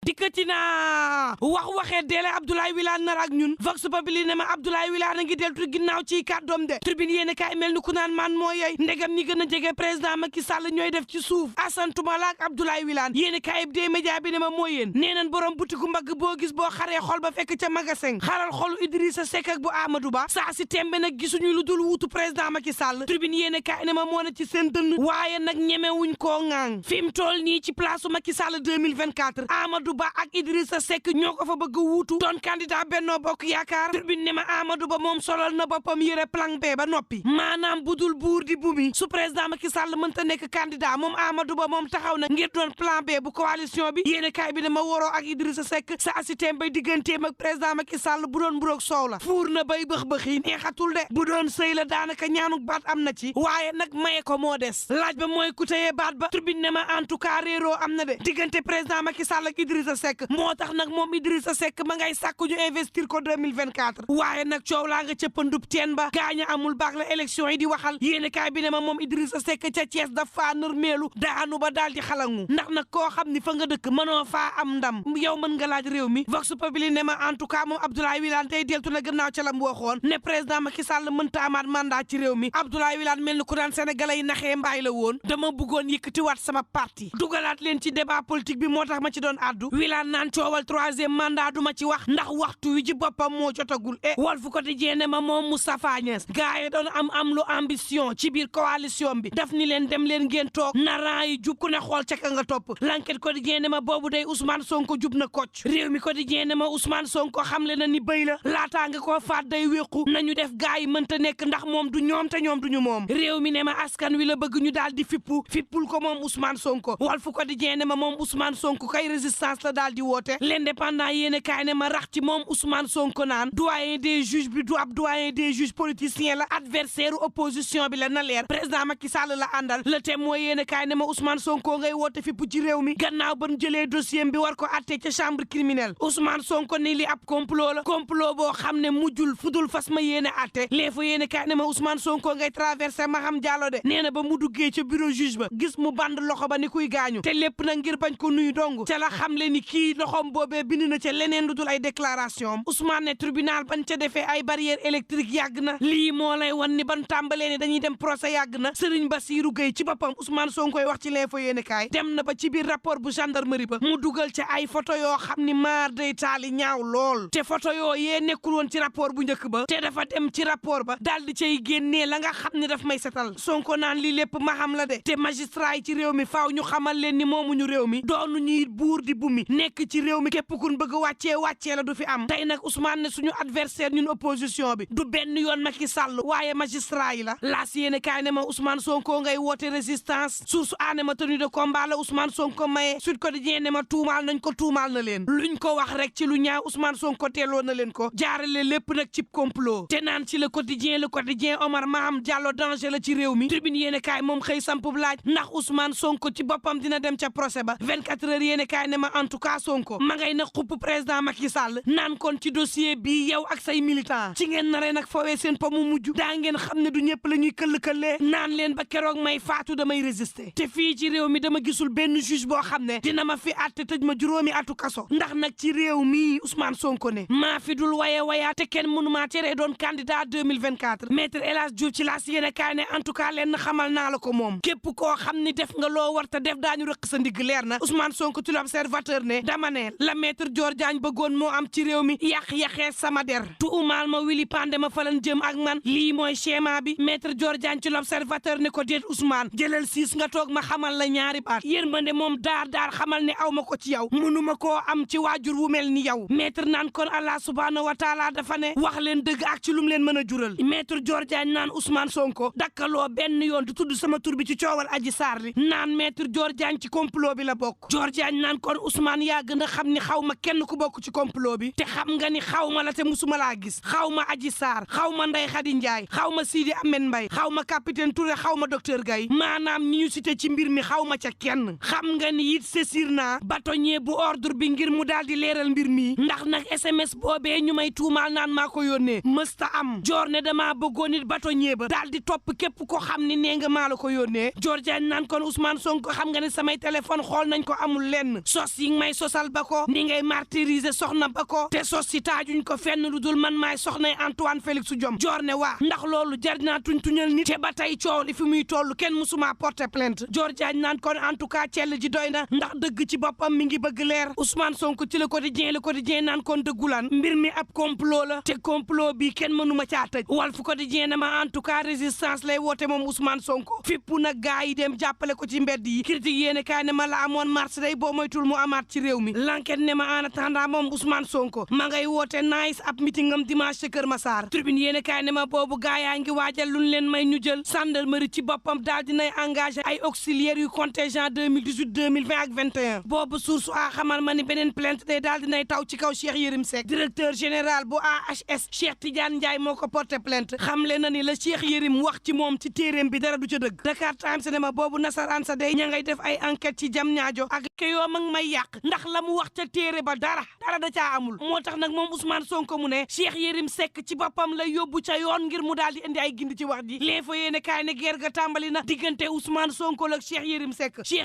dikkati naa waxee deele Abdoulaye Wilane nar ak ñun vox populi ne ma Abdoulaye Wilane a ngi deltu ginnaaw ci kàddoom de tribune yéene kaay mel ni ku naan man moo yey ndegam ñi gën a jege président Macky Sall ñooy def ci suuf asantuma la ak Abdoulaye Wilane yéene kaay bi dee média bi ne ma moo yéen nee nañ borom butiku mbagg boo gis boo xaree xol ba fekk ca magasin xaral xolu Idrissa Seck ak bu Amadou Ba saa si tembe nag gisuñu lu dul wuutu président Macky Sall tribune yéene kaay ne ma moo na ci seen dënn waaye nag ñemewuñ koo ŋaang fi mu toll nii ci place Macky Sall 2024 Amadou Ba ak Idrissa Seck ñoo ko fa bëgg wuutu doon candidat Benno Bokk Yaakaar tribune ne ma Amadou Ba moom solal na boppam yëre plan B ba noppi maanaam budul buur di bumi su président Macky Sall mënta nekk candidat moom Amadou Ba moom taxaw na ngir doon plan B bu coalition bi yéene kaay bi ne ma waroo ak Idrissa Seck sa asitem bay digganteem ak président Macky Sall bu doon mburoog soow la fuur na bay bëx-bëx yi neexatul de bu doon sëy la daanaka ñaanuk baat am na ci waaye nag maye ko moo des laaj ba mooy ku teyee baat ba tribune ne ma en tout cas réeroo am na de diggante président Macky Sall ak Idrissa Seck moo tax nag moom Idrissa Seck ma ngay sàkku ñu investir ko 2024 waaye nag coow laa nga cëppandub teen ba gaaña amul baak la élection yi di waxal yéene kaay bi ne ma moom Idrissa Seck ca Thiès dafa nërmeelu daanu ba daal di xalangu ndax nag koo xam ni fa nga dëkk mënoo faa am ndam yow mën nga laaj réew mi vox populi ne ma en tout cas moom Abdoulaye Wilane tey deltu na gannaaw ca lam waxoon ne président Macky Sall mënta amaat mandat ci réew mi Abdoulaye Wilane mel ni ku daan sénégalais yi naxee mbaay la woon dama bëggoon yëkkatiwaat sama parti dugalaat leen ci débat politique bi moo tax ma ci doon addu Wilane naan coowal troisième mandat du ma ci wax ndax waxtu wi ci boppam moo jotagul Walf Quotidien ne ma moom Moustapha Niasse gars yi doon am lu ambition ci biir coalition bi daf ni leen dem leen ngeen toog naraan yi jub ku ne xool ca ka nga topp L'Enquête Quotidien ne ma boobu day Ousmane Sonko jub na kocc réew mi Quotidien ne ma Ousmane Sonko xamle na ni bëy la laataa nga koo faat day wéqu nañu def gars yi mënta nekk ndax moom du ñoom te ñoom duñu moom réew mi ne ma askan wi la bëgg ñu daal di fippul ko moom Ousmane Sonko Walf Quotidien ne ma moom Ousmane Sonko kay résistance la daal di woote L'Indépendant yéene kaay ne ma rax ci moom Ousmane Sonko naan doyen des juges bi du ab doyen des juges politicien la adversaire opposition bi la na leer président Macky Sall la àndal Le Témoin yéene kaay ne ma Ousmane Sonko ngay woote fippu ci réew mi gannaaw ban jëlee dossier bi war ko atte ca chambre criminelle Ousmane Sonko ni li ab complot la complot boo xam ne mujjul fudul fas ma yéene atte léefa yéene kaay ne ma Ousmane Sonko ngay traversé Maham Diallo de nee na ba mu duggee ca bureau juge ba gis mu band loxo ba ni kuy gaañu te lépp na ngir bañ ko nuyu dong ca la xam le ni kii loxom boobee bind na ca leneen lu dul ay déclaration Ousmane ne tribunal ban ca defee ay barrière électrique yàgg na lii moo lay wan ni ban tàmbalee ne dañuy dem procès yàgg na Serigne Bassirou Gueye ci boppam Ousmane Sonko koy wax ci l'info yéene kaay dem na ba ci biir rapport bu gendarmerie ba mu dugal ca ay photo yoo xam ni maar day taali ñaaw lool te photo yoo yee nekkul woon ci rapport bu njëkk ba te dafa dem ci rapport ba daal di cay génnee la nga xam ne daf may setal Sonko naan lii lépp ma xam la de te magistrat yi ci réew mi faaw ñu xamal leen ni moomuñu réew mi doonu ñuy buur di bumi nekk ci réew mi képp kun bëgg wàccee la du fi am tey nag Ousmane ne suñu adversaire ñun opposition bi du benn yoon Macky Sall waaye magistrat yi la laas yéene kaay ne ma Ousmane Sonko ngay woote résistance source aane ma tenue de combat la Ousmane Sonko maye Sud Quotidien ne ma tuumaal nañ ko tuumaal na leen luñ ko wax rek ci lu ñaaw Ousmane Sonko teeloo na leen ko jaarale lépp nag ci complot te naan ci le quotidien Omar Maham Diallo danger la ci réew mi tribune yéene kaay moom xëy sampub laaj ndax Ousmane Sonko ci boppam dina dem ca procès ba 24 heures yéene kaay ne ma en tout cas Sonko ma ngay na xupp président Macky Sall naan kon ci dossier bi yow ak say militant ci ngeen naree nag foowee seen po mu mujj daa ngeen xam ne du ñëpp la ñuy këll-këllee naan leen ba keroog may faatu damay résister te fii ci réew mi dama gisul benn juge boo xam ne dina ma fi àtte tëj ma juróomi atu kaso ndax nag ci réew mi Ousmane Sonko ne maa fi dul wayaa te kenn mënu maa teree doon candidat 2024 maître El Hadj Diouf ci laas yéene kaay ne en tout cas leen xamal naa la ko moom képp koo xam ni def nga loo war te def daañu rëq sa ndigg leer na Ousmane Sonko ci l'Observateur ne dama ne la maître Dior Diagne bëggoon moo am ci réew mi yàq-yaxee sama der tu umaal ma wili pande ma falan jëm ak man lii mooy schéma bi maître Dior Diagne ci l'Observateur ne ko déet Ousmane jëlal siis nga toog ma xamal la ñaari baat yërmande moom daar xamal ne aw ma ko ci yow mënuma koo am ci waajur wu mel ni yow maître naan kon Allah subhanahu wa taala dafa ne wax leen dëgg ak ci lum leen mën a jural maître Dior Diagne naan Ousmane Sonko dakkaloo benn yoon di tudd sama tur bi ci coowal Adji Sarr li naan maître Dior Diagne ci complot bi la bokk Dior Diagne naan kon Ousmane yaa gën a xam ni xaw ma kenn ku bokk ci complot bi te xam nga ni xaw ma la te musuma laa gis xaw ma Adji Sarr xaw ma Ndeye Khady Ndiaye xaw ma Sidi Ahmed Mbaye xaw ma capitaine Touré xaw ma docteur Gaye maanaam ñi ñu cité ci mbir mi xaw ma ca kenn xam nga ni it saisir naa bâtonnier bu ordre bi ngir mu daal di leeral mbir mi ndax nag SMS boobee ñu may tuumaal naan maa ko yónnee mësta am joor ne damaa bëggoon nit bâtonnier ba daal di topp képp ko xam ni nee nga maa la ko yónnee Dior Diagne naan kon Ousmane Sonko xam nga ne samay téléphone xool nañ ko amul lenn sos yi ngi may sosal ba ko ni ngay martyriser soxna ba ko te sos si taajuñ ko fenn lu dul man maay soxnay Antoine Félix Diome joor ne waa ndax loolu jar naa tuñal nit te ba tey coow li fi muy toll kenn musuma porter plainte Dior Diagne naan kon en tout cas cell ji doy na ndax dëgg ci boppam mi ngi bëgg leer Ousmane Sonko ci Le Quotidien naan kon dëggulaan mbir mi ab complot la te complot bi kenn mënuma caa tëj Walf Quotidien ne ma en tout cas résistance lay woote moom Ousmane Sonko fippu nag gaa yi dem jàppale ko ci mbedd yi critique yéene kaay ne ma la amoon mars day boo moytul mu amaat ci réew mi l'enquête ne ma en attendant moom Ousmane Sonko ma ngay woote nice ab meeting am dimanche ca Kër Massar tribune yéene kaay ne ma boobu gaa yaa ngi waajal luñ leen may ñu jël gendarmerie ci boppam daal dinay engagé ay auxiliaires yu contingent 2018 2020 ak 21 boobu source a xamal ma ni beneen plainte day daal dinay taw ci kaw Cheikh Yérim Seck directeur général bu AHS Cheikh Tidiane Ndiaye moo ko porté plainte xamle na ni la Cheikh Yérim wax ci moom ci téeréem bi dara du ca dëgg Dakar Times ne ma boobu nasaraan sa day ña ngay def ay enquête ci jam ñaajo ak ke yoo mag may yàq ndax la mu wax ca téere ba dara da caa amul moo tax nag moom Ousmane Sonko mu ne Cheikh Yérim Seck ci boppam la yóbbu ca yoon ngir mu daal di indi ay gindi ci wax ji l'info yéene kaay ne guerre ga tàmbali na diggante Ousmane Sonko ak Cheikh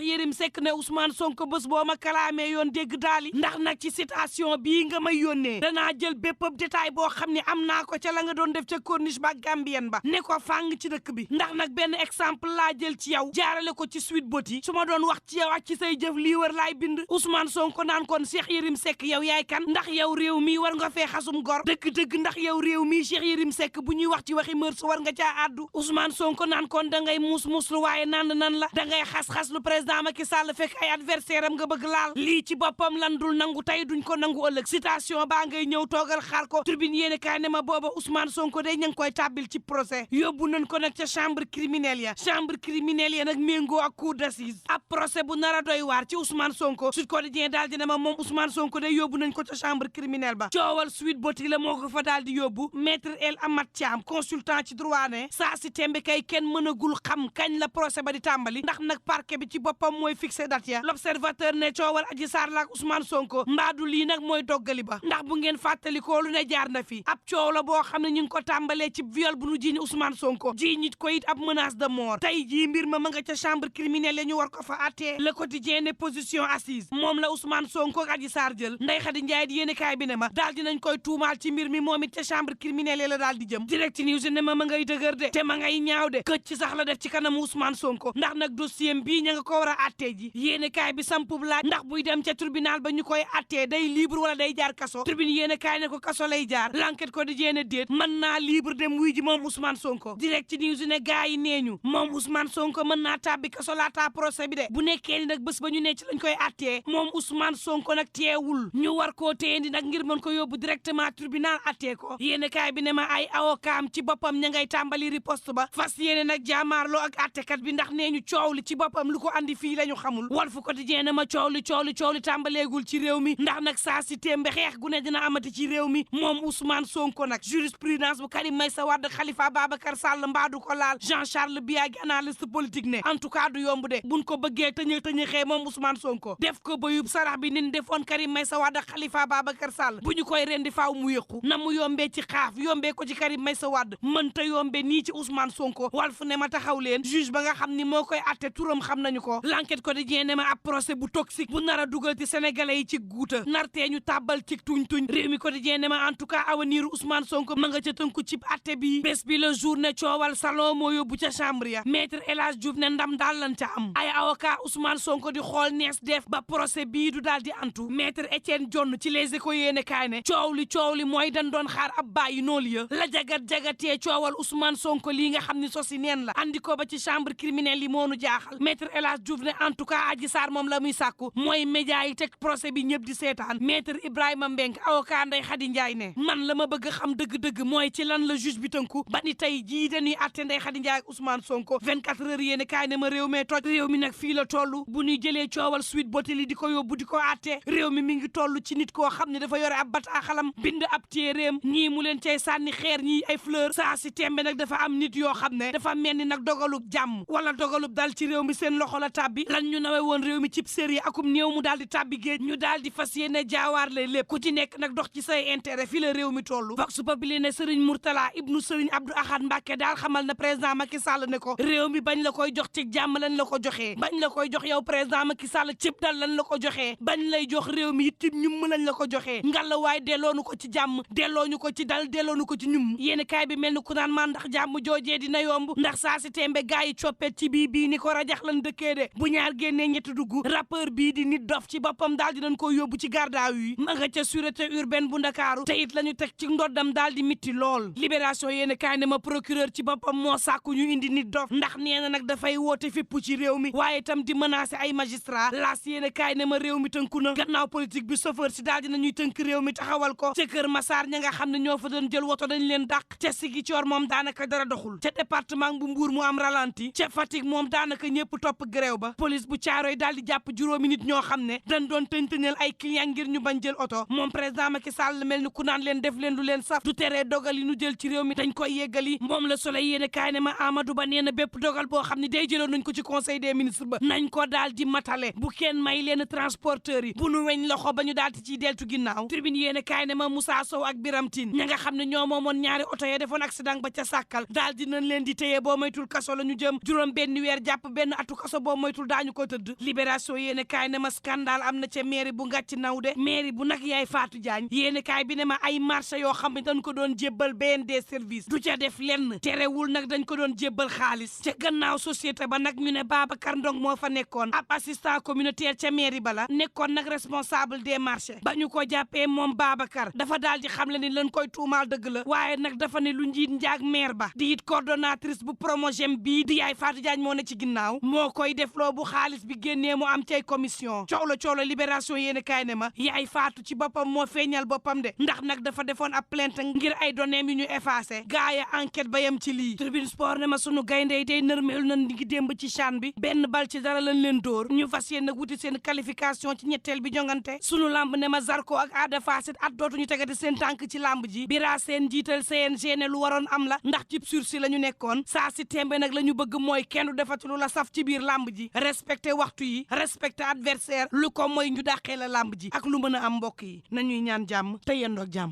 Yérim Seck ne Ousmane Sonko bés boo ma kalaamee yoon dégg daali ndax nag ci citation bii nga may yónnee danaa jël bépp détail boo xam ne am naa ko ca la nga doon def ca corniche ba Gambien ba ne ko fàng ci dëkk bi ndax nag benn exemple laa jël ci yow jaarale ko ci Sweet Beauty su ma doon wax ci yow ak ci say jëf lii wër laay bind Ousmane Sonko naan kon Cheikh Yérim Seck yow yaay kan ndax yow réew mi war nga fee xasum gor dëgg-dëgg ndax yow réew mi Cheikh Yérim Seck bu ñuy wax ci waxi mërs war nga caa àddu Ousmane Sonko naan kon da ngay muus lu waaye nan la da ngay xas-xas lu président Macky Sall fekk ay adversaire am nga bëgg laal lii ci boppam lan dul nangu tey duñ ko nangu ëllëg citation baa ngay ñëw toogal xaar ko tribune yéene kaay ne ma booba Ousmane Sonko day ña ngi koy tàbbil ci procès yóbbu nañ ko nag ca chambre criminelle ya nag méngoo ak cour d'assises ab procès bu nar a doy waar ci Ousmane Sonko Sud Quotidien daal dina ma moom Ousmane Sonko day yóbbu nañ ko ca chambre criminelle ba coowal Sweet Beauty la moo ko fa daal di yóbbu maître El Amat Thiam consultant ci droit ne saa si tembe kay kenn mënagul xam kañ la procès ba di tàmbali ndax nag parquet bi ci boppam mooy fixé date ya l'observateur ne coowal Adji Sarr la ak Ousmane Sonko mbaadu lii nag mooy doggali ba ndax bu ngeen fàttalikoo lu ne jaar na fi ab coow la boo xam ne ñu ngi ko tàmbalee ci viol bu nu jiiñ Ousmane Sonko jiiñ ko it ab menace de mort tey jii mbir ma nga ca chambre criminelle ñu war ko fa attee le quotidien ne position assise moom la Ousmane Sonko ak Adji Sarr jël Ndeye Khady Ndiaye di yéene kaay bi ne ma daal dinañ koy tuumaal ci mbir mi moom it ca chambre criminelle la daal di jëm direct news ne ma ngay dëgër de te ma ngay ñaaw de këcc ci sax la def ci kanamu Ousmane Sonko ndax nag dossier bii ña nga ko war a attee ji yéene kaay bi sampub laaj ndax buy dem ca tribunal ba ñu koy attee day libre wala day jaar kaso tribune yéene kaay ne ko kaso lay jaar l'enquête ko di jéene déet mën naa libre dem wuy ji moom Ousmane Sonko direct news ne gaa yi nee ñu moom Ousmane Sonko mën naa tàbbi kaso laata procès bi de bu nekkee ni nag bés ba ñu ne ci lañ koy attee moom Ousmane Sonko nag teewul ñu war koo téyendi nag ngir mën ko yóbbu directement tribunal attee ko yéene kaay bi ne ma ay avocat ci boppam ña ngay tàmbali riposte ba fas yéene nag jaamaarloo ak attekat bi ndax nee ñu coow li ci boppam lu ko andi fii la ñu xamul Walf Quotidien ne ma coow li tàmbaleegul ci réew mi ndax nag saa si témbe xeex gu ne dina amati ci réew mi moom Ousmane Sonko nag jurisprudence bu Karim Meïssa Wade Khalifa Babacar Sall mbaadu ko laal Jean-Charles Biagui analyste politique ne en tout cas du yomb de buñ ko bëggee tëñëxee moom Ousmane Sonko def ko ba yub sarax bi nin defoon Karim Meïssa Wade Khalifa Babacar Sall bu ñu koy rendi faaw mu yëqu na mu yombee ci xaaf yombee ko ci Karim Meïssa Wade mënta yombee nii ci Ousmane Sonko Walf ne ma taxaw leen juge ba nga xam ni moo koy atte turam xam nañu ko l'enquête quotidien ne ma ab procès bu toxique bu nar a dugal ci sénégalais yi ci guuta nartee ñu tàbbal ci tuñ réew mi quotidien ne ma en tout cas avenir Ousmane Sonko ma nga ca tënku ci atte bi bés bi le jour ne coowal salon moo yóbbu ca chambre ya maître El Hadj Diouf ne ndam daal lan ca am ay avocat Ousmane Sonko di xool nees def ba procès bii du daal di antu maître Étienne Dione ci Les Échos yéene kaay ne coow li mooy dañ doon xaar ab bàyyi noolu ya la jagat-jagatee coowal Ousmane Sonko lii nga xam ni sosi neen la andi ko ba ci chambre criminelle yi moonu jaaxal maître El Hadj Diouf ne en tout cas Adji Sarr moom la muy sàkku mooy média yi teg procès bi ñëpp di seetaan maître Ibrahima Mbengue avocat Ndeye Khady Ndiaye ne man la ma bëgg xam dëgg-dëgg mooy ci lan la juge bi tënku ba ni tey jii dañuy atte Ndeye Khady Ndiaye ak Ousmane Sonko 24 heures yéene kaay ne ma réew mee toj réew mi nag fii la toll bu ñuy jëlee coowal Sweet Beauty li di ko yóbbu di ko atte réew mi ngi toll ci nit koo xam ne dafa yore ab bataaxalam bind ab téeréem ñii mu leen cay sànni xeer ñii ay fleur saa si tembe nag dafa am nit yoo xam ne dafa mel ni nag dogalub jàmm wala dogalub dal ci réew mi seen loxo la tàbbi lan ñu nawe woon réew mi cib série akum néew mu daal di tàbbi géej ñu daal di fas yéene jaawaar lay lépp ku ci nekk nag dox ci say intérêt fi la réew mi toll vox populi ne Serigne Mourtala ibnu Serigne Abdou Ahad Mbacké daal xamal na président Macky Sall ne ko réew mi bañ la koy jox ci jàmm lañ la ko joxee bañ la koy jox yow président Macky Sall cib dal lañ la ko ko joxee bañ lay jox réew mi it ñum lañ la ko joxee ngalla waaye delloonu ko ci jàmm dellooñu ko ci dal delloonu ko ci ñum yéen kaay bi mel ni ku naan man ndax jàmm joojee dina yomb ndax saa si tembe gaa yi coppet ci bii ni ko rajax lan dëkkee de bu ñaar génnee ñetti dugg rappeur bii di Nit Dof ci boppam daal dinañ ko yóbbu ci garde à vue ma nga ca sûreté urbaine bu Ndakaaru te it la ñu teg ci ndoddam daal di mitti lool libération yéen kaay ne ma procureur ci boppam moo sàkku ñu indi Nit Dof ndax nee na nag dafay woote fépp ci réew mi waaye itam di menacer ay magistrat laas yéen kaay ne ma réew mi tënku na gannaaw politique bi chauffeur si daal dinañuy tënk réew mi taxawal ko ca Kër Massar ña nga xam ne ñoo fa doon jël woto dañ leen dàq ca Ziguinchor moom daanaka dara doxul ca département bu Mbour mu am ralenti ca Fatick moom daanaka ñëpp topp grève ba police bu Caaroy daal di jàpp juróomi nit ñoo xam ne dañ doon tëñtëñal ay client ngir ñu bañ jël oto moom président Macky Sall mel ni ku naan leen def leen lu leen saf du teree dogal yi ñu jël ci réew mi dañ koy yeggali moom la Soleil yéene kaay ne ma Amadou Ba nee na bépp dogal boo xam ne day jëloon nañ ko ci conseil des ministres ba nañ ko daal di matale bu kenn may leen transporteurs yi bu nu weñ loxo ba ñu daal di ciy deltu ginnaaw tribune yéene kaay ne ma Moussa Sow ak Biram Tine ña nga xam ne ñoo moomoon ñaari oto ya defoon accident ba ca sàkkal daal di nañ leen di téye boo moytul kaso la ñu jëm juróom benn weer jàpp benn atu kaso boo moytul daañu ko tëdd libération yéene kaay ne ma scandale am na ca mairie bu Ngàcc Nawde mairie bu nag yaay Fatou Diagne yéene kaay bi ne ma ay marché yoo xam ne dañ ko doon jébbal BND service du ca def lenn terewul nag dañ ko doon jébbal xaalis ca gannaaw société ba nag ñu ne Babacar Ndong moo fa nekkoon ab assistant communautaire ca mairie ba la nekkoon nag responsable des marchés ba ñu ko jàppee moom Babacar dafa daal di xam le ni lañ koy tuumaal dëgg la waaye nag dafa ne lu njiit njaag maire ba di it coordonnatrice bu Promogem bii di yaay Fatou Diagne moo ne ci ginnaaw moo koy defloo bu xaalis bi génnee mu am cay commission coow la libération yéen kaay ne ma yaay Fatou ci boppam moo feeñal boppam de ndax nag dafa defoon ab plainte ngir ay données yu ñu effacé gaaya enquête ba yem ci lii tribune sport ne ma sunu gayndey tey nërmeelu nañ ngi démb ci CHAN bi benn bal ci dara lañ leen dóor ñu fas yéen nag wuti seen qualification ci ñetteel bi jongante sunu lamb ne ma Zarko ak Ada Fass at dootuñu tegati seen tànk ci lamb ji bira seen jiital CNG ne lu waroon am la ndax ci sursis la ñu nekkoon saa si tembe nag la ñu bëgg mooy kenn du defati lu la saf ci biir lamb ji respecté waxtu yi respecté adversaire lu ko mooy ñu dàqee la lamb ji ak lu mën a am mbokk yi nañuy ñaan jàmm te yendoog jàmm